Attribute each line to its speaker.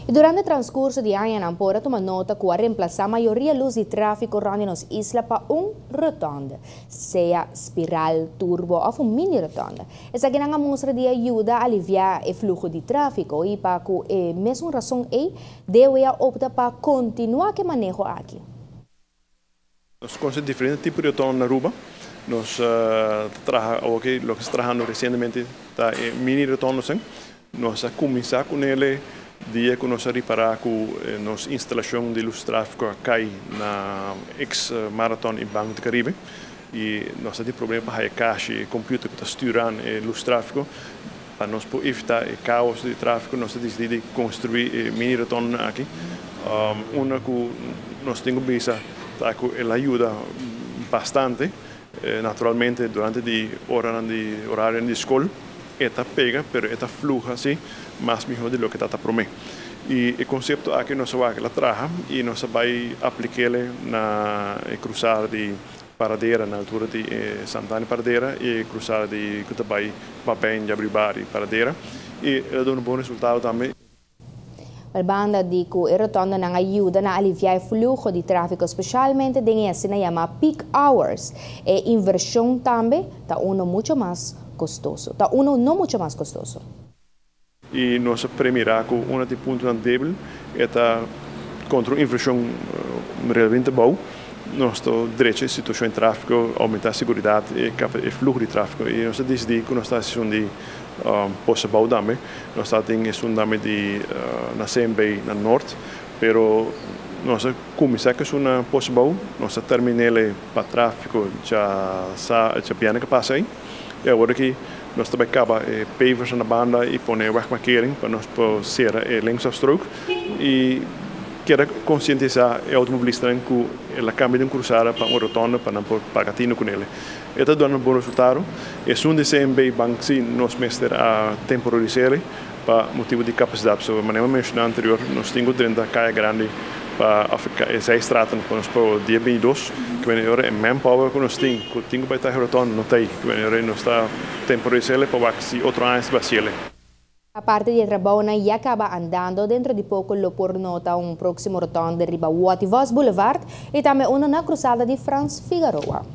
Speaker 1: Y durante transcurso di aña por a tuma nota cu a reemplasa mayoria luz di trafico rond nos isla pa un rotonde, sea spiral, turbo of un mini rotonde. Esaki a mustra di yuda alivia e fluho di trafico y pa e mesun rason ey DWA a opta pa continua cu e maneho aki.
Speaker 2: Nos conoce diferente tipo di rotonde na Aruba. Nos traha, ok, loke ta trahando recientemente ta mini rotonde. Nos a cuminsa cu ne dia cu nos a ripara cu nos instalacion di luz trafico a cay na ex Marathon y Banco di Caribe y nos tin problema pa cash computer cu ta stuur e luz trafico. Pa nos por evita e caos di trafico, nos a dicidi di construi e mini rotonde aki. Unda cu nos tin cu bisa ta cu el a yuda bastante, naturalmente durante di ora di horario di scol e ta pega, pero e ta fluha asina mas miho di loke ta prome. Y e concepto aki nos a bay traha y nos a bay aplica na cruzada di Paradera, na altura di Santana Paradera y cruzada di cu ta bay Babijn, Jabribari, Paradera y el a duna un bon resultado tambe.
Speaker 1: Banda di cu e rotonde nan a yuda na alivia e fluho di trafico, specialmente den asina yama peak hours. E inversion tambe ta uno mucho mas costoso. Ta uno no mucho mas costoso.
Speaker 2: Y nos a premira cu un di punto debil ta contra inversion relativamente bon. Nos ta drecha e situacion di trafico, aumenta e seguridad y e fluho di trafico. Y nos a dicidi cu nos ta haciendo di Pos Abou tambe. Nos tin un tambe di na CMB na Noord, pero nos a cuminsa cu un Pos Abou, nos a termina pa trafico diabierna cu a pasa ey. Y awor aki nos tambe a caba pavers na banda y pone wegmarkering pa nos por cera e linksafstrook y kier concientisa e automobilista cu el a cambia di un cruzada pa un rotonde pa nan por paga tino cu ne. E ta duna un bon resultado. Esun di CMB Bank si nos mester a temporalisa pa motibo di capacidad. So, manera menciona anterior, nos tin 30 caya grandi pa Africa e seis straten pa nos pa dia 22, cu e manpower cu nos tin, cu tin pa ta rotonde no tin, cu nos ta temporalisa pa si otro aña bay.
Speaker 1: Aparte di trabou ya caba andando, dentro di poco lo por nota un proximo rotonde riba Watty Vos Boulevard y tambe uno na cruzada di Frans Figaroa.